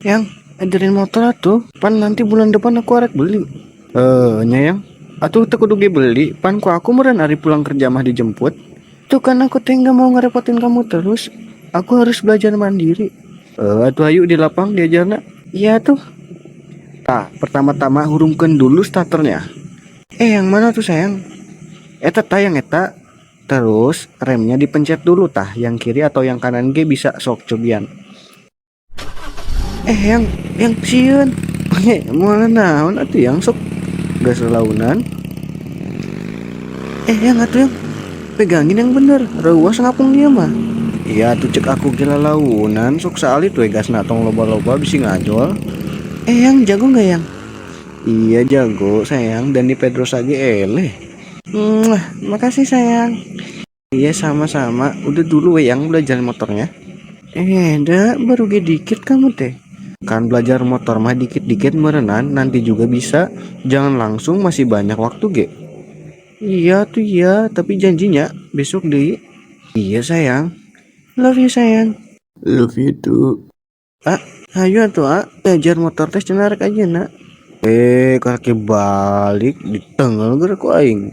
Yang ajarin motor atuh, pan nanti bulan depan aku arek beli. Eh, nya Yang. Atuh teu kudu ge beli, pan ku aku meureun ari pulang kerja mah dijemput. Tuh kan aku teh nggak mau ngerepotin kamu terus. Aku harus belajar mandiri. Eh, atuh ayo di lapang diajarna. Iya tuh. Tah, pertama-tama hurungkeun dulu starternya. Eh, yang mana tuh, Sayang? Eta tah, yang eta. Terus remnya dipencet dulu tah, yang kiri atau yang kanan ge bisa, sok cobian. Eh, yang sieun. Moal naon atuh, Yang, sok gas launan. Eh, Yang, atuh, Yang, pegangin yang bener, reuwas ngapung dia mah. Iya tuh, cek aku gila launan, sok saalit we gasna, tong loba-loba bisi ngajol. Eh, Yang, jago nggak, Yang? Iya jago, Sayang, Dani Pedrosa ge eleh. Makasih, Sayang. Iya, sama-sama. Udah dulu we, Yang, belajar motornya. Eh, dah baru ge dikit kamu teh. Kan belajar motor mah dikit-dikit meureunan, nanti juga bisa. Jangan langsung, masih banyak waktu ge. Iya tuh iya, tapi janjinya besok deh. Iya, Sayang. Love you, Sayang. Love you too. Ah, ayo atuh, ah, belajar motor teh cenah rek aja nak. Eh, kaki balik ditengel geura ku aing.